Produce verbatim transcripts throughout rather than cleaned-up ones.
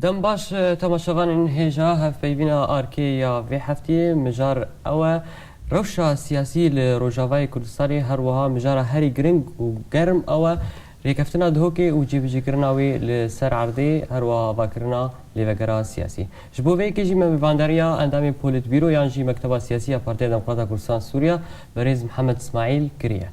Dem baş, e, temaşevanên hêja hevpeyvîna arkê ya vê heftiyê. Mijar ew e, rewşa siyasî li Rojavayê Kurdistanê, her wiha mijara herî giring û germ ew e, rêkeftina Duhokê û cîbicîkirina wê li ser erdê, her wiha avakirina lêvegera siyasî. Ji bo vê yekê jî me mêvandariya endamê Polîtbîro yan jî Mekteba Siyasî ya Partiya Demokrata Kurdistan Sûriya, berêz Mihemed Îsmaîl kiriye.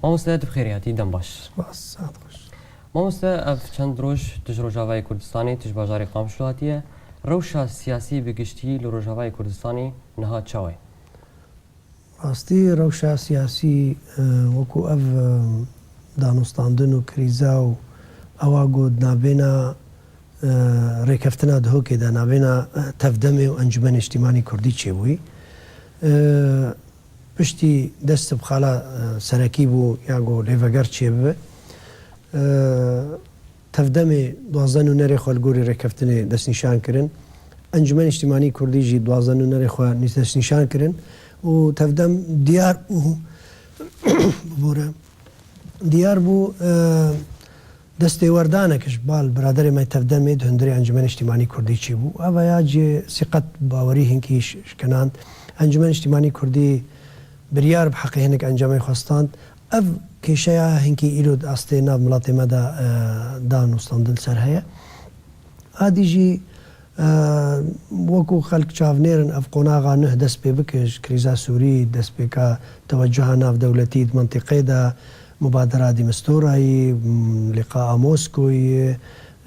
Mamoste, tu bi xêrê hatî, dem baş. Spas, saet xweş. Mamoste, ev çend roj tu ji Rojavayê Kurdistanê, tu ji bajarê Qamişlo hatiye. Rewşa siyasî bi giştî li Rojavayê Kurdistanê niha çawa ye? Rastî, rewşa siyasî, e, wekû ev, e, danûstandin û krîza û ewa ku di navbêna, e, rêkeftina Duhokê de, navbêna, e, Tevdemê û Encûmenê Niştîmanî Kurdî çêbûyî. E, piştî dest bi xala, e, serekî bû ya ku lêveger çêbibe. E, Tevdemê duwazdeh nûnerê xwe li gorî rêkeftinê destnîşan kirin. Encûmenê Niştîmanî Kurdî jî duwazdeh nûnerê xwe nî-, destnîşan kirin û Tevdem diyar bû, bibore, diyar bû, e, destêwerdanek ji bal biraderê me Tevdemê di hundirê Encûmenê Niştîmanî Kurdî çêbû. Eva ya cê sîqet bawerî hinkî ş-, şikinand. Encûmenê Niştîmanî Kurdî biryar bi heqê hinek encamê xwe stand. Ev kêşeya hinkî îro di astê nav miletê me de, e, da nûstandin ser heye. A dî jî, e, wekû xelk çavnêr in, ev qonaxa nuh dest pê bike, ji krîza Sûrî, destpêka tewecuha navdewletî di mintîqê de, mubadera Dîmistorayî, m, lîqaa Moskoyê,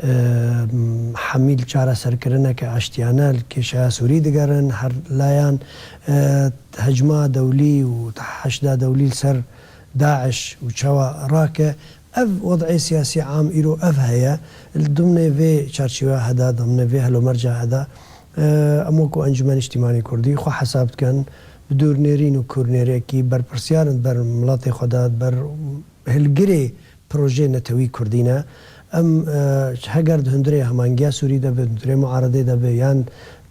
e, m, hemî li çareserkirineke aştiyane li kêşeya Sûrî digerin, her layan, e, hecma dewlî û heşda dewlî li ser DAIŞ û çawa rake. Ev wed'ê siyasî am îro ev heye. Li dimnê vê çarçeweya heda, dimnê vê helomerca heda, e, em wekû Encûmenê Niştîmanî Kurdî xwe hesab dikin, bi dûrnêrîn û kûrnêrekî berpirsiyar in ber miletê xwe de, ber hilgirê projeyê netewî Kurdî ne. Em, e, heger di hundirê hemangiya Sûrî de bin, hundirê muaredê de bin, yan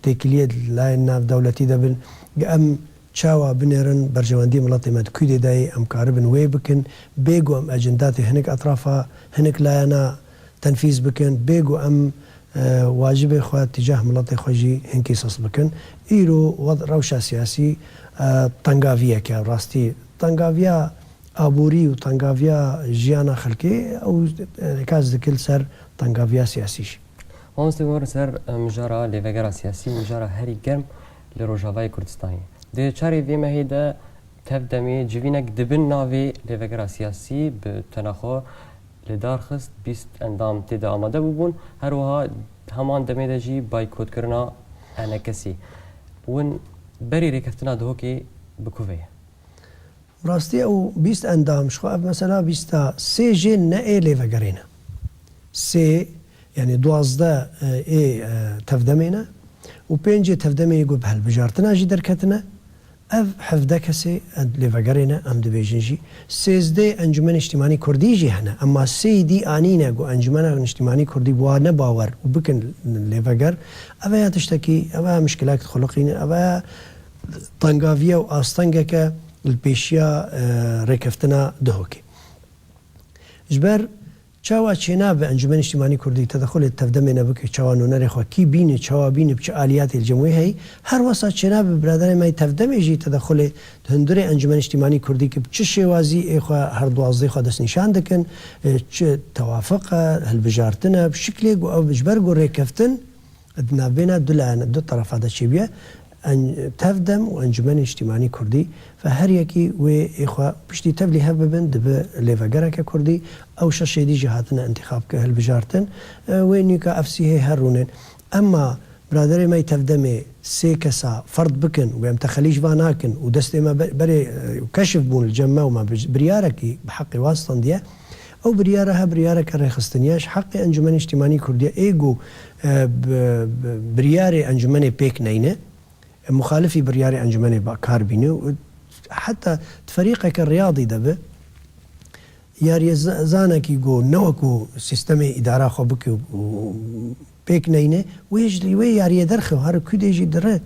têkiliyê di layên navdewletî de bin, em çawa binêrin, berjewendiyê miletê me di kû dê de ye, em karibin wê bikin, bê ku em ecendatê hinek etrafa, hinek layena tenfîz bikin, bê ku em, e, wacibê xwe tîcah miletê xwe jî hinkî sist bikin. Îro wed-, rewşa siyasî, e, tengaviyeke, rastî tengaviya aborî û tengaviya jiyana xelkê, ew, e, rêkas dike li ser tengaviya siyasî jî. Mamoste, bimrin ser, e, mijara lêvegera siyasî, mijara herî germ li Rojavayê Kurdistanê. Di çarê vê mehê de Tevdemê civînek di bin navê lêvegera siyasî bi tena xwe li dar xist, bîst endam tê de amade bûbûn. Her wiha heman demê de jî baykotkirina E N K'ê. Win berî rêkeftina Duhokê bi ku ve ye? Rastî ew bîst endam ji xwe, ev mesela bîsta sê jê ne ê lêvegerê ne. Sê, yanî duwazdeh, e, ê, e, Tevdemê ne û pêncê Tevdemê yê ku bi hilbijartina jî derketine. Ev hevdeh kesê, e, lêvegerê ne, em dibêjin jî. Sêzdeh Encûmenê Niştîmanî Kurdî jî hene, ema sê dî anîne ku Encûmena Niştîmanî Kurdî wane bawer û bikin lêveger. Ev ya tiştekî, ev ya mişkilek dixuliqîne, ev ya tengaviya û astengeke li pêşiya, e, rêkeftina Duhokê. Ji ber çawa çênabe Encûmenê Niştîmanî Kurdî tedexulê Tevdemê nebike, çawa nûnerê xwe kî bîne, çawa bîne, bi çi aliyatê li cem wê heyî, her wesa çênabe biraderê me yê Tevdemê jî tedexulê di hundirê Encûmenê Niştîmanî Kurdî ki bi çi şêwazî ê xwe her duwazdeh xwe destnîşan dikin, e, çi tewafiq e, hilbijartin e, bi şiklê ku ew ji ber ku rêkeftin di navbêna du layene, du terefa de çêbûye, en-, Tevdem û Encûmenê Niştîmanî Kurdî ve her yekî wê ê xwe piştî tevlî hev bibin, dibe lêvegereke Kurdî. Ew şeş êdî jî hatine intixab ke hilbijartin. E, wê nûka ev sî hê her rûnên. Emma biraderê me yê Tevdemê sê kesa ferd bikin û em texelî ji van nakin û destê me be-, berê, e, keşif bûn li cem me û me bi-, biryarekî bi heqê wan standiye. Ew biryara he biryareke rêxistinî ye ji heqê Encûmenê Niştîmanî Kurdî ye, ê ku, e, bi, bi, biryarê encûmenê pêk neyne, e, muxalifî biryarê encûmenê ba-, kar bîne û heta di ferîqeke riyadî de be, yariyê z-, zanekî ku ne wekû sîstemê îdara xwe bike û pêk neyne, wê ji wê yariyê derxe û her ku dê jî dire.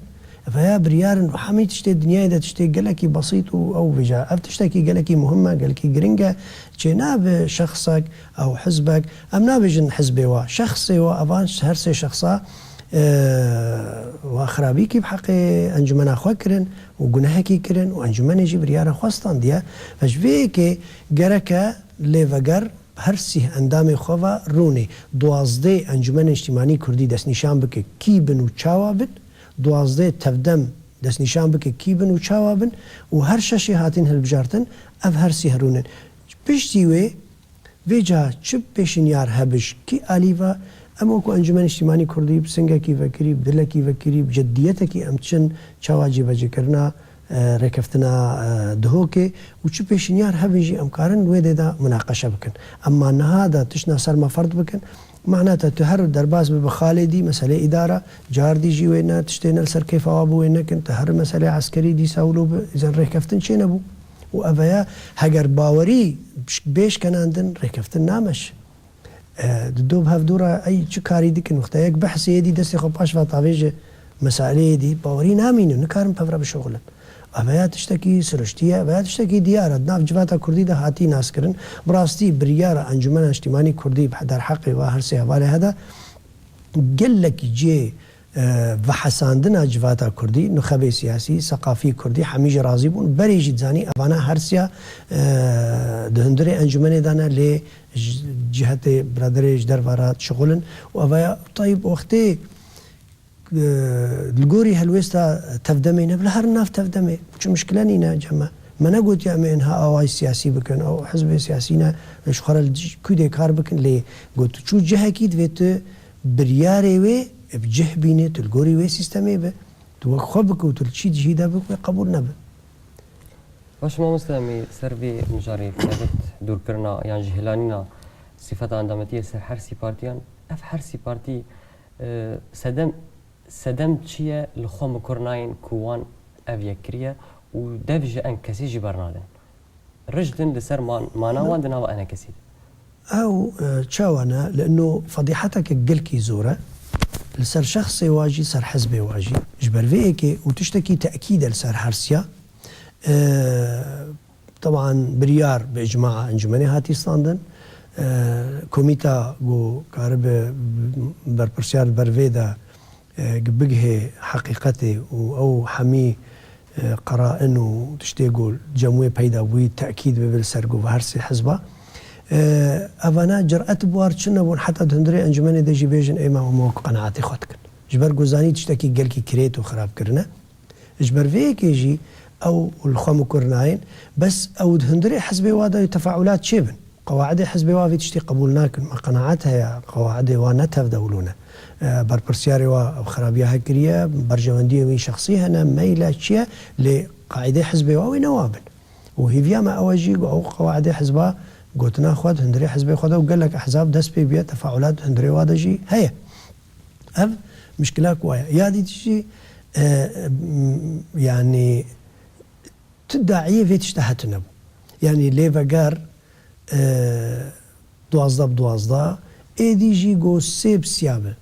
Veya biryarin û hemî tiştê dinyayê de tiştê gelekî besît û ew vêca. Ev tiştekî gelekî muhim e, gelekî giring e. Çênabe şexsek ew hizbek, em nabêjin hizbê wa. Şexsê wa, evan her sê şexsa, e, wa xirabîkî bi heqê encumena xwe kirin û gunehekî kirin û encûmenê jî biryara xwe standiye. Ve ji vê yekê gereke lêveger her sîh endamê xwe ve rûnê. Duwazdeh Encûmenê Niştîmanî Kurdî destnîşan bike kî bin û çawa bin, duwazdeh tevdem destnîşan bike kî bin û çawa bin û her şeşê hatin hilbijartin, ev her sîh rûnin. Piştî wê, vêca çi pêşinyar hebiş kî alî ve, em wekû Encûmenê Niştîmanî Kurdî bi singekî vekirî, bi dilekî vekirî, bi ceddiyetekî em çin çawa cêbecêkirina, e, rêkeftina, e, Duhokê û çi pêşinyar hebin jî em karin wê dê de munaqeşe bikin. Ema niha de tiştna ser me ferd bikin, maneta tu her derbas bibe xalê dî, meselê îdara, cardî jî wê ne tiştê ne li ser kêfa wa bû wê nekin, tu her meselê eskerî dîsa wilo bi, îzen rêkeftin çê nebû. Û ev ya heger bawerî bêş kenandin, rêkeftin nameş. E, di do bi hevdû re ey çi karî dikin? Wexta yek behsê yê dî destê xwe paş ve tavêje meseleyê dî, bawerî namînin, nikarin pevre bişuxulin. Ev ya tiştekî siruştî ye, ev ya tiştekî diyar e. Di nav civata Kurdî de hatî naskirin. Bi rastî biryara Encûmena Niştîmanî Kurdî bi derheqê va her sê hevalê hede gelekî cihê e, vehesandina civata Kurdî, nuxebê siyasî, seqafî Kurdî, hemî jî razî bûn. Berê jî dizanî evana hersiya, e, di hundirê encûmenê de ne, lê ji cihetê biraderê ji derve re dişixulin. Û evaya Tayyip wextê, e, li gorî helwêsta tevdemê ne, bila herin nav tevdemê. Çi mişkile nîne cem me. Me negotiye em ê inha awayî siyasî bikin, ew hizbê siyasî ne, ji xwe re li kûdê kar bikin, lê got tu çû cihekî divê tu biryarê wê bi cih bîne, tu li gorî wê sîstemê be. Tu wek xwe bike û tu li çî cihî de bike, wê qebûl nebe. Baş mamoste, em ê ser vê mijarê tevit dûrkirina yan jî hilanîna sifeta endametiyê ser her sî partiyan. Ev her sî partî, e, sedem, sedem çi ye li xwe mikur nayên ku wan ev yek kiriye û dev ji enkesî jî bernadin. Rijdin li ser man-, mana wan di nava enekesî de. Ew, e, çawa ne? Li ino fedîheteke gelkî zor e. Li ser şexsê wa jî, ser hizbê wa jî. Ji ber vê yekê û tiştekî tekîd e li ser hersiya. E, teban biryar bi icmaa encûmenê hatî standin. E, komîta ku karibe berpirsiyar ber vê de e, bigihê heqîqetê û ew hemî, e, qerain û tiştê ku cem wê peyda bûyî tekîd bibe li ser ku her sê hizba. E, evana ciret bi war çi nebûn, heta di hundirê encûmenê de jî bêjin, ê me hema wek qenaetê xwe dikin. Ji ber ku zanî tiştekî gelkî kirêt û xirab kirine. Ji ber vê yekê jî ew li xwe mikur nayên, bes ew di hundirê hizbê wa de tefaûlat çêbin. Qewaidê hizbê wa vê tiştî qebûl nakin. Me qenaet heye, qewaidê wa ne tevdewlû ne. E, berpirsiyarê wa ew xirabiya he kiriye, berjewendiyê wî şexsî hene, meyl e, çi ye, lê qaîdê hizbê wa wê ne wa bin. Û hêviya me ew e jî ku ew qewaidê hizba gotina xwe di hundirê hizbê xwe de û gelek ehzab dest pê bûye, tefaûlat di hundirê wa de jî heye. Ev mişkila ku wa ye. Ya dî jî, e, m, yanî tu daiyê vê tişta hatine bû. Yanî lê veger, e, duwazdeh bi duwazdeh, êdî jî go sê bi siya bi.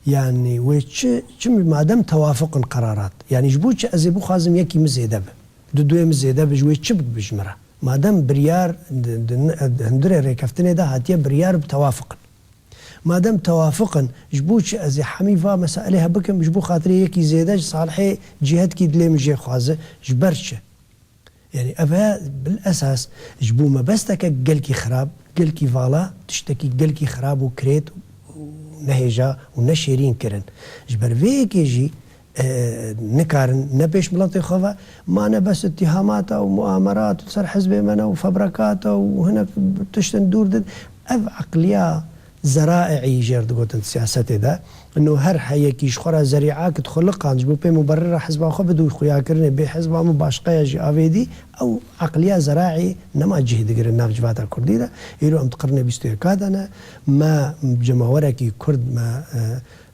Yanî wê çi, çi madem tewafuqin qerarat. Yanî ji bo çi ez ê bixwazim yekî min zêde bi. Du duyê min zêde bi, ji wê çi bik bi ji min re? Madem biryar di, di, di hundirê rêkeftinê de hatiye biryar bi tewafuqin. Madem tewafuqin, ji bo çi ez ê hemî va meselê he bikim, ji bo xatirê yekî zêde ji salihê cîhetkî dilê min jê xwaze, ji ber çi? Yanî ev e bil esas ji bo mebesteke gelkî xirab, gelkî vala, tiştekî gelkî xirab û kirêt û nehêja û neşêrîn kirin. Ji ber vê yekê jî e, nikarin ne pêş miletê xwe ve, mane bes îtîhamata û muamerat û ser hizbê me ne û febrekata û hinek tiştin dûr din. Ev eqliya zeraî'î jêr digotin siyasetê de. Ino her heyekî ji xwe re zerî'ak dixuliqand, ji bo pê muberrira hizba xwe bidû xuyakirinê, bê hizba min başqe ye jî avêdî, ew eqliya zeraî'î nema cih digirin nav civata kurdî de. Îro em di qirnê bîst û yeka de ne, me cemawerekî kurd me, e,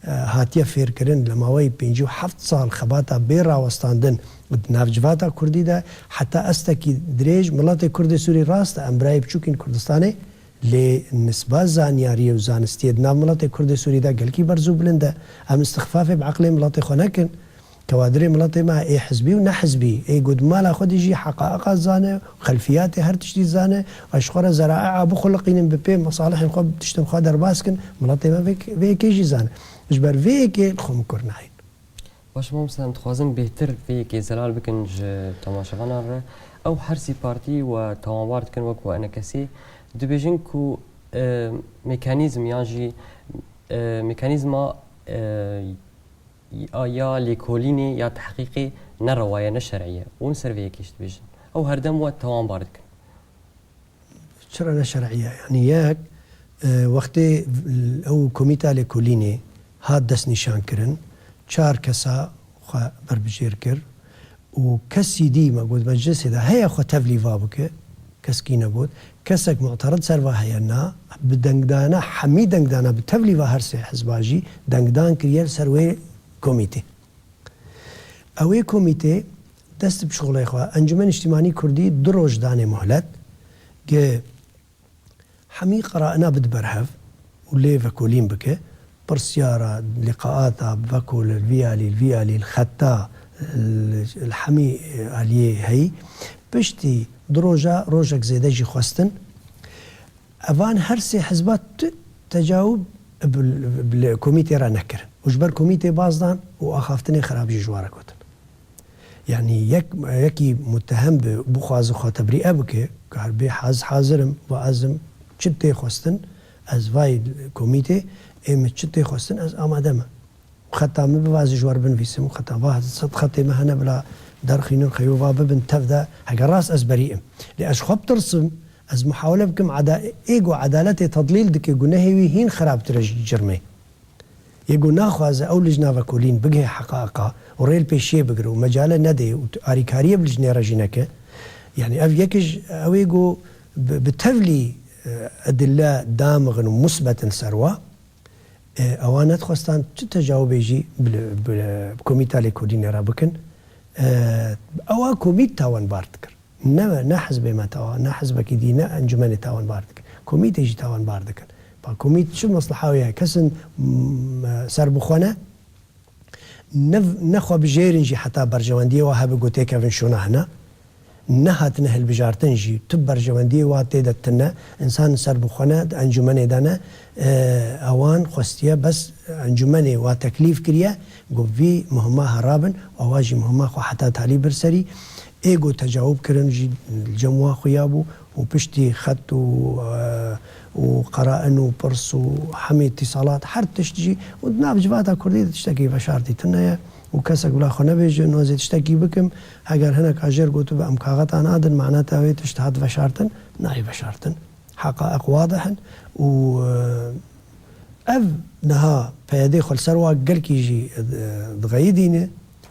e, hatiye fêrkirin li maweyî pêncî û heft sal xebata bê rawestandin di nav civata kurdî de heta estekî dirêj miletê kurdê Sûrî rast e, em birayê biçûkîn Kurdistanê, lê nisba zanyariyê û zanistiyê di nav miletê kurdê Sûrî de gelkî berz û bilind e. Em îstixfafê bi eqlê miletê xwe nekin. Kewadirê miletê me ê hizbî û nehizbî, ê ku di mala xwe de jî heqaeqa zane, xelfiyatê her tiştî zane, ez ji xwe re zeraea bixuliqînim, bi pê mesalihên xwe, tiştên xwe derbas kin, miletê me vê, vê yekê jî zane. Ji ber vê yekê li xwe min kur nayên. Baş, mamoste, em dixwazin bêhtir vê yekê zelal bikin ji temaşevanan re. Ew her sî partî we tawanbar dikin wek we enekesî. Dibêjin ku, e, mekanîzm yan jî, e, mekanîzma, e, ya, ya lêkolînê ya tehqîqê ne rewa ye, ne şer'î ye. Hûn ser vê yekê jî dibêjin. Ew herdem we tawanbar dikin. Çira ne şer'î ye? Yanî yek, e, wextê ew komîta lêkolînê hat destnîşankirin, çar kesa xwe berbijêr kir û kesî dî me got meclisê de heye xwe tevlî va bike, keskî negot. Kesek muterid ser va heye na, bi dengdana, hemî dengdana bi tevlî va her sê hizba jî dengdan kiriye li ser wê komîtê. Ew ê komîtê dest bi şixulê xwe. Encûmen Niştimanî Kurdî du roj danê muhlet, ki hemî qeraina bid ber hev û lê vekolîn bike. Pirsyara, liqaata, vekol, li vî alî, li vî alî, li xeta, li, li hemî aliyê heyî. Piştî du roja, rojek zêde jî xwestin. Evan her sê hizba tu tecawib bi, bi, li komîtê re nekirin. Û ji ber komîtê baz dan û axaftinê xerab jî ji wan re gotin. Yanî yek, yekî mutehem bi, bixwaze xwe tebrîe bike, kar bê, ez hazir im, va ez im, çi tê xwestin, ez vay komîtê, ê min çi tê xwestin, ez amade me. Xeta min bibe, ez ji we re binivîsim, xeta va sed xetê me hene, bila derxînin, xeyo va bibin tev de, heger rast ez berî im. Lê ez ji xwe bitirsim, ez muhawele bikim, eda-, ê ku edaletê tedlîl dike, gunehê wî hîn xerabtir e ji cirmê. Yê ku naxwaze ew lijna vekolîn bigihê heqaqa û rê li pêşiyê bigire û mecale nedê û alîkariyê bi lijnê re jî neke, yanî ev yek ji ew ê ku bi, bi tevlî, e, edille damixin û musbet in ser wa, e, ewa nedixwestan tu tecawubê jî bi, bi, bi komîta lêkolînê re bikin. E, ewa komît tawanbar dikir. Ne, ne hizbê me tawa, ne hizbekî dî, ne encûmenê tawanbar dikin. Komîtê jî tawanbar dikin. Pa komît çi mesleha wê ye? Kesin, m, serbixwe ne, ne, ne xwe bijêrin jî heta berjewendiyê wa hebe ku têkevin şûna hene. Nehatine hilbijartin jî, tu berjewendiyê wa tê de tune, însan serbixwe ne, di encûmenê de ne. E, ewan xwestiye bes encûmenê wa teklîf kiriye, ku vî muhima herabin, ewa jî muhima xwe heta talî bir serî. Ê ku tecawub kirin jî li cem wa xuya bû û piştî xet û, e, û qerain û pirs û hemî tîsalat her tişt jî û di nav civata kurdî de tiştekî veşartî tune ye û kesek bila xwe nebêje, nozê tiştekî bikim, heger hinek ajêr gotibe em kaxeta nadin, maneta wê tişt hat veşartin, nayê veşartin. Heqaeq wadih in û, e, ev niha P Y D xwe li ser wa gelkî jî, e, dixeyidîne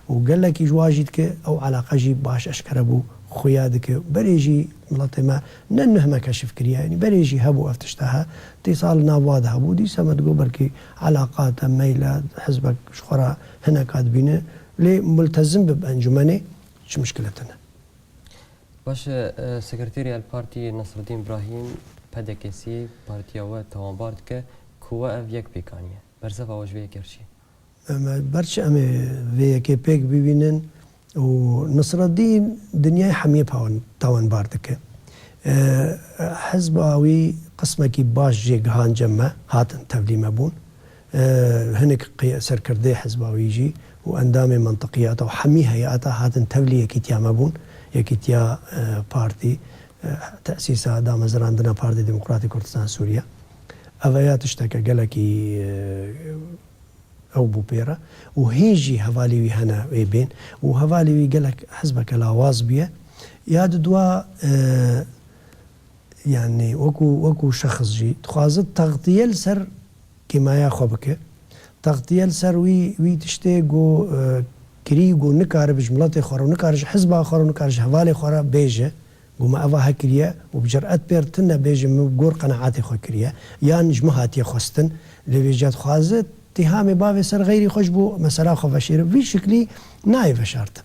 û gelekî ji wa jî dike, ew eleqe jî baş eşkere bû, xuya dike. Berê jî miletê me ne nuh me keşif kiriye, yanî berê jî hebû ev tişta he. Tîsal nav wa de hebû, dîsa me digot belkî eleqa te meyla hizbek ji xwe re hineka dibîne, lê multezim bi bi encûmenê çi muşkile tune. Baş e, Sekreterê El Partî Nasreddîn Brahîm, P D K S, partiya we tawanbar dike ku we ev yek pêk aniye. Bersiva we ji vê yekê re çi ye? Em, ber çi em ê vê yekê pêk bibînin û Nasreddîn dinyayê hemiyê pawan-, tawanbar dike. E, hizba wî qismekî baş jê gihan cem me, hatin tevlî me bûn. E, hinek qi-, serkirdê hizba wî jî û endamê mentiqiyata û hemî heyata hatin tevlî yekîtiya me bûn, yekîtiya, e, partî, e, tesîsa damezirandina Partî Demokratî Kurdistan Sûriye. Ev ya tişteke gelekî, e, ew bû pê re û hîn jî hevalî wî hene wê bên û hevalî wî gelek hizbeke lawaz bûye. Ya di dua, e, yanî wekû, wekû şexs jî dixwaze textiye li ser kêmaya xwe bike. Textiye li ser wî, wî tiştê ku, e, kirî ku nikaribe ji miletê xwe re, nikare ji hizba xwe re, nikare ji hevalê xwe re bêje, ku me eva he kiriye û bi cüret pê re tune bêje, min gor qenaetê xwe kiriye, yan ji min hatiye xwestin, lê vêca dixwaze tîhamê bavê ser xeyrî xwe ji bo mesela xwe veşêre. Vî şiklî nayê veşartin.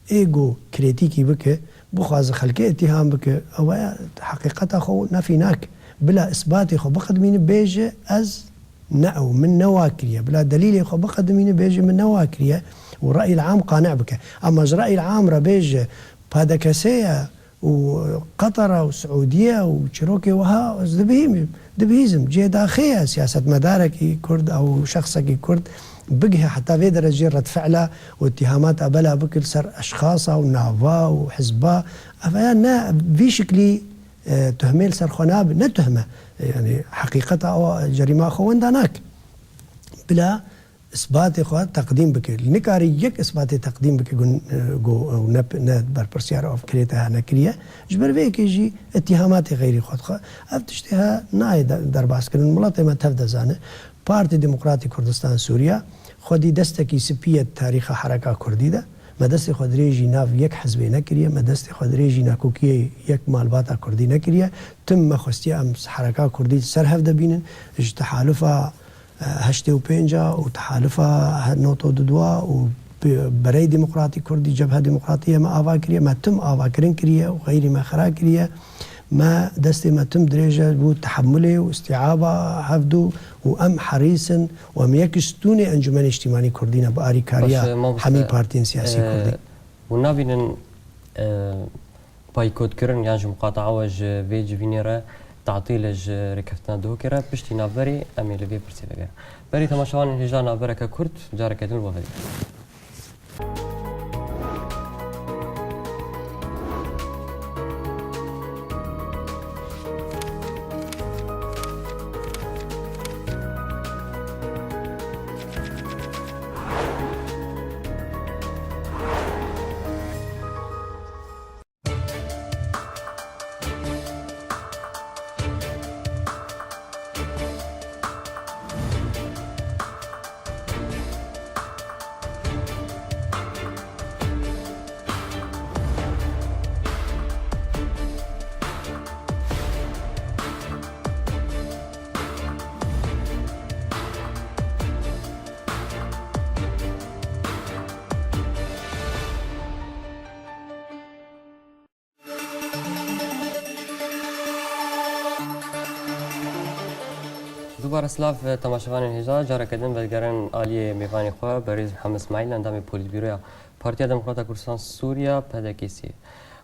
Ê ku krîtîkî bike, bixwaze xelkê îtîham bike, ew e heqîqeta xwe nefî nake. Bila îsbatê xwe biqedimîne, bêje, ez Ne ew, min ne wa kiriye. Bila delîlê xwe biqedimîne, bêje min ne wa kiriye û reyîl am qane bike. Ama ji reyîl am re bêje P D K S ye û Qeter e û Siûdiye û çîrokê wiha, ez dibihîzim, dibihîzim. Cihê daxê ye siyasetmedarekî Kurd ew şexsekî Kurd bigihe heta vê derecê redfe'la û îtîhamata bela bike li ser eşxasa û nava û hizba. Ev ya ne vî şiklî e, tuhmê li ser xwe nabe, ne tuhme. E, yanî heqîqeta ew cerîma xwe wenda nake. Bila isbatê xwe teqdîm bike. Nikare yek isbatê teqdîm bike ku, e, ku ew ne, ne berpirsiyar ev kirête ya nekiriye. Ji ber vê yekê jî îtîhamatê xeyrî xwe dixe. Ev tiştê he nayê de-, derbas kirin. Miletê me tev dezane. Partî Demokratî Kurdistan Sûriya xwedî destekî spî ye di tarîxa hereka kurdî de. Me destê xwe dirêjî nav yek hizbê nekiriye, me destê xwe dirêjî nakokiyê yek malbata kurdî nekiriye. Tim me xwestiye em hereka kurdî li ser hev de bînin, ji tehalufa, e, heştê û pênc a û tehalufa he-, nod û du a û bi-, berey demokratî kurdî, Cebhe Demokratî ye me ava kiriye, me tim avakirin kiriye û xeyrî me xira kiriye. Me destê me tim dirêj e bo tehemulê û îstîaba hevdû û em herîs in û em yek stûnê Encûmenê Niştîmanî Kurdî ne bi arîkariya Baş, e, mamoste, hemî partiyên siyasî e, kurdî. Hûn nabînin, e, baykotkirin yan jî muqataa we ji vê civînê re, tatîl ji rêkeftina Duhokê re, piştî navberê em ê li vê pirsê vegerin. Berî temaşevanên hêja navbereke kurt, careke din li we vedî. Dubare silav, temaşevanên hêja, careke din vedigerin aliyê mêvanê xwe, berêz Mihemed Smahîl, endamê Polîtbîroya Partiya Demokrata Kurdistan Sûriya, P D K S.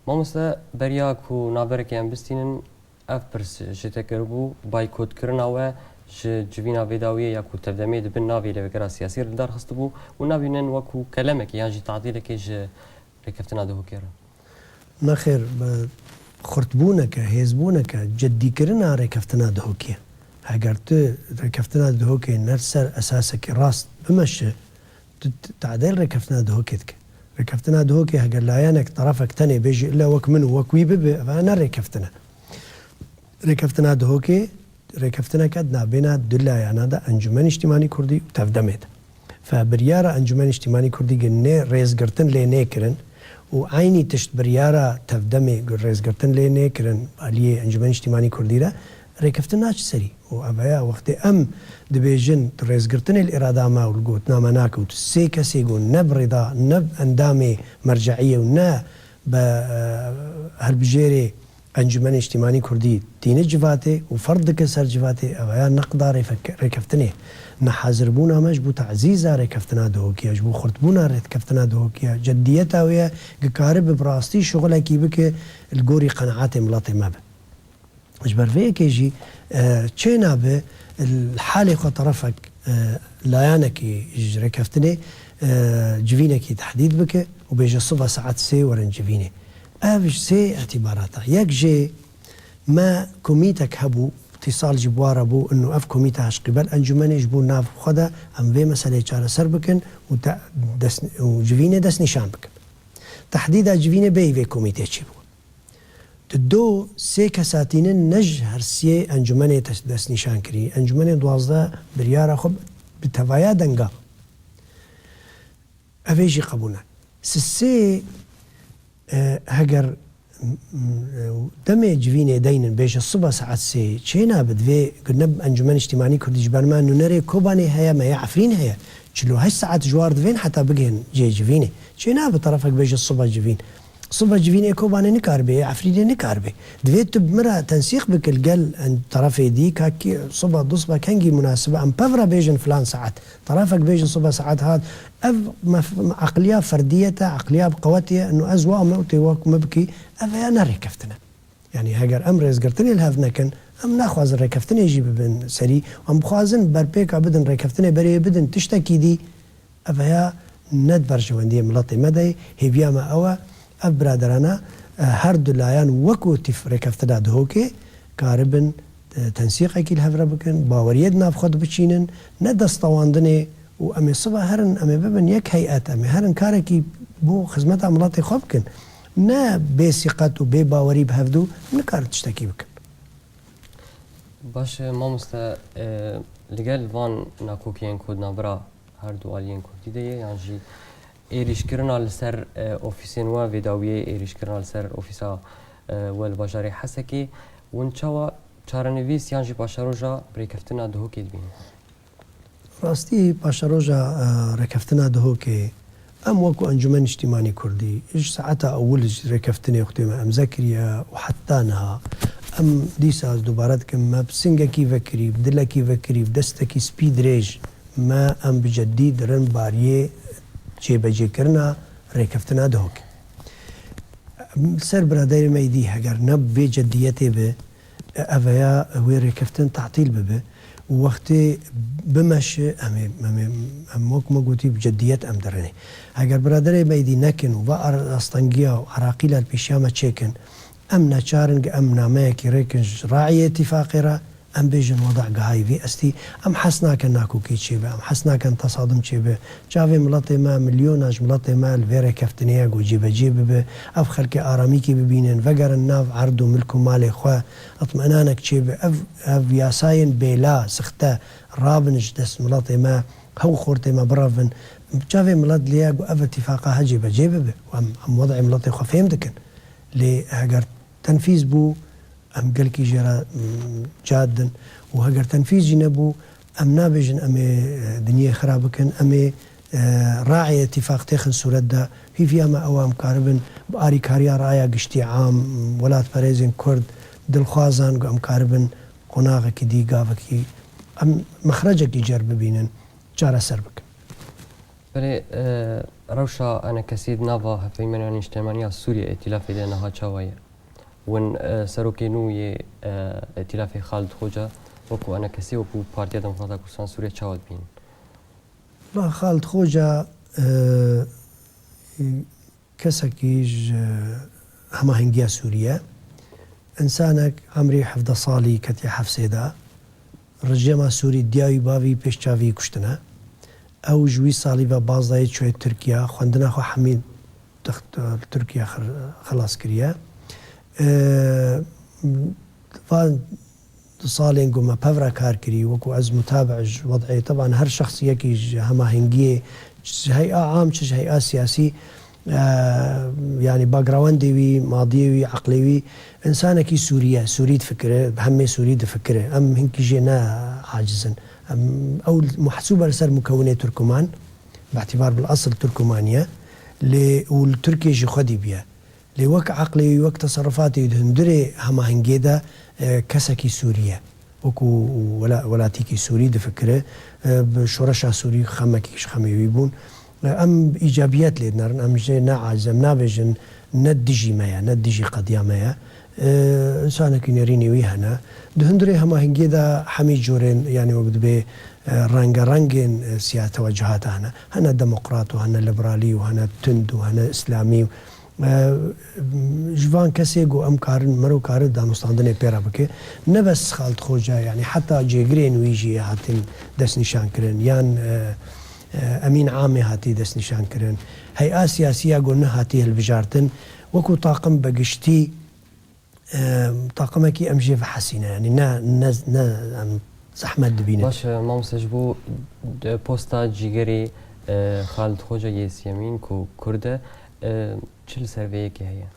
Mamoste, beriya ku navberekê em bistînin, ev pirs ji te kiribû, baykotkirina we ji civîna vê dawiyê ya ku tevdemê di bin navê lêvegera siyasî re li dar xistibû û nabînin wekû kelemekê yan jî tadîlekê ji rêkeftina Duhokê re? Nexêr, bi xurtbûneke, hêzbûneke, ciddîkirina rêkeftina Duhokê. Heger tu rêkeftina Duhokê ne li ser esasekî rast bimeşe, tu t-, tadêl rêkeftina Duhokê dike. Rêkeftina Duhokê heger layenek, terefek tenê bêjî, illa wek min û wek wî bibe, eva ne rêkeftin e. Rêkeftina Duhokê, rêkeftineke di navbêna du layana de, Encûmenê Niştîmanî Kurdî û Tevdemê de. Fe biryara Encûmenê Niştîmanî Kurdî gi nê rêzgirtin lê nêkirin û eynî tişt biryara Tevdemê gi rêzgirtin lê nêkirin aliyê Encûmenê Niştîmanî Kurdî re, rêkeftin naçe serî. Û ev ya wextê em dibêjin tu rêzgirtinê li îrada me û li gotina me nake û tu sê kesê ku ne bi rêda, ne bi endamê merceiyê û ne bi, e, hilbijêrê Encûmenê Niştîmanî Kurdî tîne civatê û ferz dike ser civatê, ev ya neqda rêfek-, rêkeftinê. Nehazirbûna me ji bo tazîza rêkeftina Duhokê ye, ji bo xurtbûna rêkeftina Duhokê ye. Ceddiyeta wê ye, dikare bi rastî şixulekî bike li gorî qenaetê miletê me be. Ji ber vê yekê jî, e, çênabe li halê xwe terefek, e, layanekî ji rêkeftinê, e, civînekî tehdîd bike û bêje sibe saet sê werin civînê. Ev ji sê îtîbarata. Yek jê me komîtek hebû, îtîsal jî bi wa re bû, ino ev komîte ji qîbel encûmenê ji bo nav xwe de em vê meseleyê çareser bikin û te dest, û civînê destnîşan bikin. Tehdîda civînê bêyî vê komîtê çêbû. Di do sê kesatînin ne ji her siyê encûmenê te-, destnîşan kirî. Encûmenê duwazdeh biryara xwe bi tevaya denga. Ev ê jî qebûl ne. Sisê, e, heger, m, m, demê civînê deynin, bêje siba saet sê, çênabe divê gune Encûmen Niştîmanî Kurdî ji ber me nûnerê Kobanê heye, me ya Efrîn heye. Çil û heşt saet ji war divên heta bigihên cihê civînê. Çênabe terefek bêje siba civîn. Sibe civînê Kobanê nikaribe, yê Efrînê nikaribe. Divê tu bi min re tensîq bike li gel en terefê dî, ka kî sibe du sibe kengî munasib e, em pev re bêjin filan saet. Terefek bêjin sibe saet hat. Ev mef-, eqliya ferdiyet e, eqliya bi qewetê ye, ino ez wa me û tê wek me bikî, ev ya ne rêkeftin e. Yanî heger em rêzgirtinê li hev nekin, em naxwazin rêkeftinê jî bibin serî. Em bixwazin berpêka bidin, rêkeftinê berê bidin tiştekî dî. Ev heya ne di berjewendiyê miletê me de ye. Hêviya me ew e, ev biraderana, e, her du layan wekû tîf rêkeftina Duhokê karibin, e, tensîqekî li hev re bikin, baweriyê di nav xwe de biçînin, ne destewandinê û em ê sibe herin, em ê bibin yek heyet, em ê herin karekî bo xizmeta miletê xwe bikin. Ne bê sîqet û bê bawerî bi hevdû nikarin tiştekî bikin. Baş e, mamoste, e, li gel van nakokiyên ku di navbera her du aliyên kurdî de ye, yan jî êrîşkirina li ser, e, ofîsên we vê dawiyê, êrîşkirina li ser ofîsa, e, we li bajarê Hesekê, hûn çawa çarenivîs yan jî paşeroja birêkeftina Duhokê dibînin? Rastî paşeroja, e, rêkeftina Duhokê, em wekû Encûmen Niştîmanî Kurdî, ji saeta ewil ji rêkeftinê wextê me emze kiriye û heta niha em dîsa ez dubare dikim, me bi singekî vekirî, bi dilekî vekirî, bi destekî spî dirêj me em bi ceddî dirin bariyê cêbecêkirina rêkeftina Duhokê. Ser biraderê me yî dî heger ne bi vê ceddiyetê be, ev heya wê rêkeftin tatîl bibe û wextê bimeşe, em ê, em ê, em wek me gotî bi ceddiyet em dirinê. Heger biraderê me yî dî nekin û va ar-, astengiya û eraqîla li pêşiya me çêkin, em neçar in, em nameyekî rêkin ji raiyê tîfaqê re, em bêjin weda gihayî vî estî, em hes nakin nakokî çêbe, em hes nakin tesadim çêbe. Çavê miletê me, milyona ji miletê me li vê rêkeftinê ye ku cêbecê bibe. Ev xelkê aramîkê bibînin, vegerin nav erd û milk û malê xwe, itminanek çêbe. Ev, ev yasayên bêla, sixte, rabin ji dest miletê me, hew xortê me birevin. Çavê milet lê ye ku ev îtîfaqa he cêbecê bibe. Em, em wedê miletê xwe fêm dikin. Lê heger tenfîz bû, em gelkî jê re, mm, ca didin û heger tenfîz jî nebû, em nabêjin em ê, e, dinyê xira bikin, em ê, e, raeyê tîfaq têxin sûret de. Hîviya me ew e em karibin bi arîkariya raeya giştî am, welatperêzên Kurd, dilxwazan ku em karibin qonaxekî dî, gavekî, em mexrecekî cer bibînin, çareser bikin. Belê, e, rewşa enekesî di nava Hevpeyvîna Niştîmaniya Sûriyê, Îtîlafê de niha çawa ye? Win, e, serokê nû yê, e, Îtîlafê Xalid Xoca wekû enekesî, wekû Partiya Demokrata Kurdistan Sûriye çawa dibînin? Xalid Xoca, e, kesekî ji hemahengiya Sûriye, însanek emrî hevdeh salî ketiye hefsê de, rejîma Sûrî diya wî bavî pêş çavî kuştine. Ew ji wî salî ve bazdayê çûye Tirkiye, xwendina xwe hemî text-, li Tirkiye xir-, xilas kiriye. Eee, van du salên ku me pev re kar kirî, wekû ez mutabi'e ji wed'ê, teban her şexsiyekî ji hemahengiyê, çi ji hey'a am, çi ji hey'a siyasî, eee, yanî backgroundê wî, madiyê wî, eqlê wî, însanekî Sûrî ye, Sûrî difikire, bi hemê Sûrî difikire. Em hinkî jê ne aciz in. Em, ew muhsûb e li ser mukewinê Tirkuman, bi îtîbar bil esil Tirkuman ye, lê û li Tirkiyê jî xwedî bûye. Lê wek eqlê wî, wek teserrufatê wî di hundirê hemahengiyê de, e, kesekî Sûrî ye. Wekû wela-, welatîkî Sûrî difikire, e, bi şoreşa Sûrî xemekî ji xemê wî bûn. E, em îcabiyet lê dinerin, em jê ne aciz, em nabêjin ne dijî me ye, ne dijî qediya me ye. E, însanekî nêrînê wî hene. Di hundirê hemahengiyê de hemî corên, yanî wek dibê, e, rengerengên, e, siya-, tewecihata hene. Hene demokrat û hene liberalî û hene tund û hene îslamî û, e, ji van kesê ku em karin, mero karin danûstandinê pê re bike. Ne bes Xalid Xoca, yanî heta cêgirên wî jî hatin destnîşan kirin, yan, e, e, Emîn Amê hatî destnîşan kirin. Hey'a siyasî ya ku nehatî hilbijartin, wekû taqim be giştî, e, taqimekî em jê vehesîne, yanî ne, ne, ne, em zehmet dibînin. Baş e, mamoste, ji bo, e, posta cîgerê, e, Xalid Xoca yê siyemîn ku Kurd e, e, çi li ser vê yekê heye?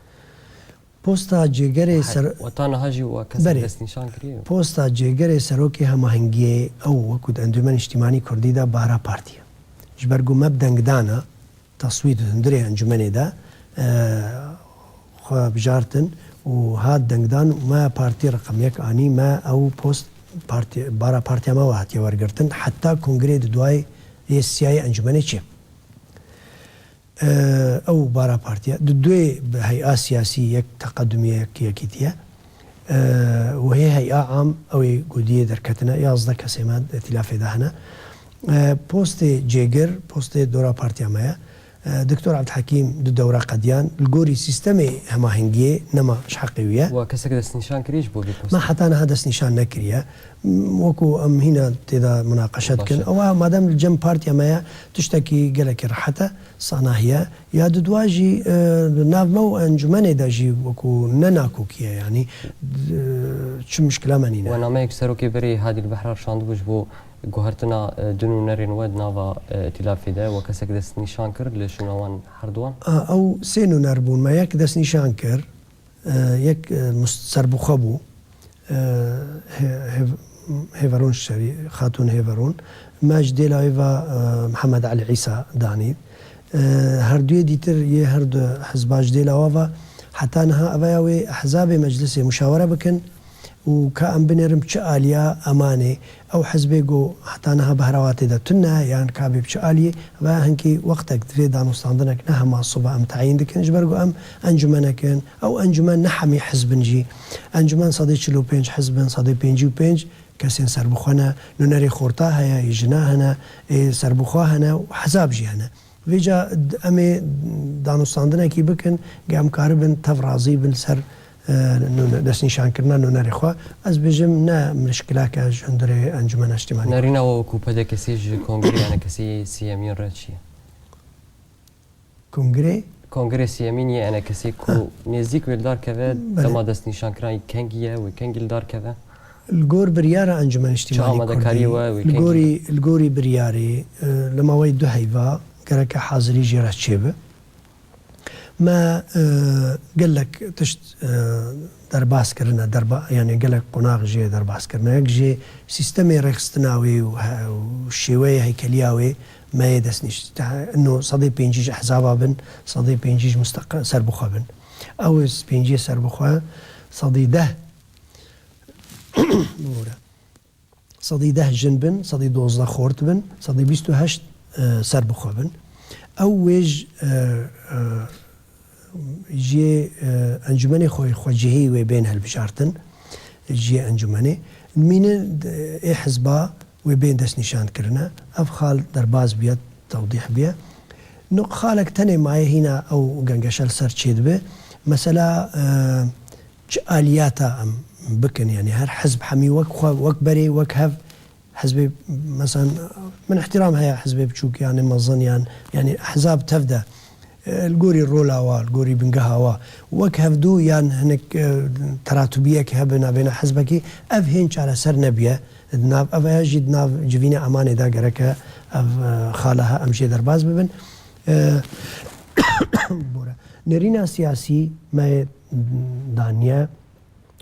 Posta cêgerê ser- Weta niha jî we kesek Belê. Destnîşan kiriye? Posta cêgerê serokê hemahengiyê ew wekû di Encûmen Niştîmanî Kurdî de bara partî ye. Ji ber ku me bi dengdana, teswît di hundirê encûmenê de, e, xwe bijartin û hat dengdan, me partî reqem yek anî, me ew post partî, bara partiya me we hatiye wergirtin, heta kongrê di duayê yê siyayê encûmenê çê. Ew bara partiya, di duê bi hey'a siyasî yek teqedumî ye, yek yekîtî ye. Wehê hey'a am, ew ê gudiyê derketine, yazdeh kesê me di îtîlafê de hene. Postê cêgir, postê dora partiya me ye. Doktor Ebdulhekîm du dewra qediyan, li gorî sîstemê hemahengiyê nema ji heqê wî ye. Wa kesek destnîşan kirî ji bo vê postê? Me heta niha destnîşan nekiriye. Wekû em hîna tê de munaqeşe dikin. Ewa madem li cem partiya me ye, tiştekî gelekî rehet e, sanahiye. Ya di dua jî, e, di nav me û encûmenê de jî wekû ne nakokî ye, yanî, e, çi muşkila me nîne. We nameyek serokê berê Hadî Behrar şandibû ji bo guhertina, e, du nûnerên we di nava, e, îtîlafê de. We kesek destnîşan kir li şûna wan herduwan? A, ew sê nûner bûn. Me yek destnîşan kir. E, yek, e, mus-, serbixwe bû. E, Hê-, Hêv-, Hêverûn Şerî, Xatûn Hêverûn. Me ji dêla wê ve, e, Mihemed Elî Îsa danî. E, herduyê dîtir yê her du hizba ji dêla we ve heta niha eveya wê ehzabê meclisê muşawere bikin û ka em binêrin bi çi aliya emanê. Ew hizbê ku heta niha behra wan tê de tune, yan ka bê bi çi aliyê, ve hinkî wextek divê danûstandinek ne hema sibe em teyîn dikin, ji ber ku em encûmenek in, ew encûmen ne hemî hizb in jî. Encûmen sedê çil û pênc hizb in, sedê pêncî û pênc kesên serbixwe ne, nûnerê xorta heye, ê jina hene, ê serbixwe hene û hizab jî hene. Vêca d-, em ê danûstandinekî bikin, ge em karibin tev razî bin li ser, e, nûne-, destnîşankirina nûnerê xwe. Ez bêjim ne mişkilek e ji hundirê Encûmena Niştîmanî. Nerîna we wekû P D K S'ê ji kongrê ENKS'ê siyemîn re çi ye? Kongrê? Kongrê siyemîn yê ENKS'ê ku Ha. nêzîk wê li dar keve, Belê. dema destnîşankirina kengî ye, wê kengî li dar keve? Li gor biryara Encûmena Çi Niştîmanî amadekariyê Kurdî, we, wê li kengî gorî, li gorî biryarê, e, li maweyê du heyva gereke hazirî jê re çêbe. Me, e, gelek tişt, e, derbas kirine, derba-, yanî gelek qonax jê derbas kirine. Yek jê sîstemê rêxistina wê û he-, û şêweyê heykeliya wê me yê destnîş-, te-, ino sedê pêncî ji ehzaba bin, sedê pêncî ji musteqil serbixwe bin. Ew ê pêncî serbixwe, sedî deh, bibore. Sedî deh jin bin, sedî dozdeh xort bin, sedî bîst û heşt, e, serbixwe bin. Ew wê ji, e, e, jê, e, encûmenê xwe, xwecihî wê bên hilbijartin, jê encûmenê. Mîne, e, ê hizba wê bên destnîşan kirine. Ev xal derbas bûye, tewdîh bûye. Nuq xalek tenê maye hîna ew gengeşe li ser çêdibe. Mesela, e, çi aliyata em bikin, yanî her hizb hemî wek xwe, wek berê, wek hev, hizbê, mesela, min îhtîram heye hizbê biçûk yan ê mezin yan, yanî ehzab tev de, e, li gorî rola wa, li gorî bingeha wa, wek hevdû yan hinek, e, teratubiyek hebe navbêna hizbekî, ev hên çareser nebiye. Di nav, ev ya jî di nav civîna emanê de gereke ev, e, xala he em jê derbas bibin. E, bore. Nêrîna siyasî me daniye.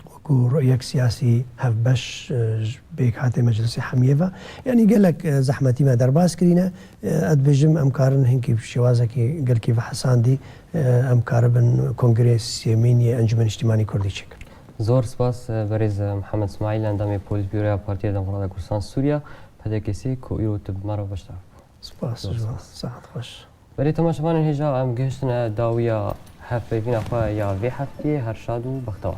Wekû rûyek siyasî hevbeş, e, ji pêkhatê Meclisê Hemiyê ve. Yanî gelek, e, zehmetî me derbas kirîne. E, ez dibêjim em karin hinkî bi şêwazekî gelkî vehesandî, e, em karibin kongrê sêmîn yê Encûmena Niştîmanî Kurdî çêkin. Zor spas, e, berêz, e, Mihemed Îsmaîl, endamê Polîtbûroya Partiya Demokrata Kurdistan Sûriya, P D K S, ku îro tu bi me re beşdar bû. Spas, Zor ji we. spas. Saet xweş. Belê, temaşevanên hêja, em gihiştine dawiya hevpeyvîna xwe ya vê hefteyê. Her şad û bextewar.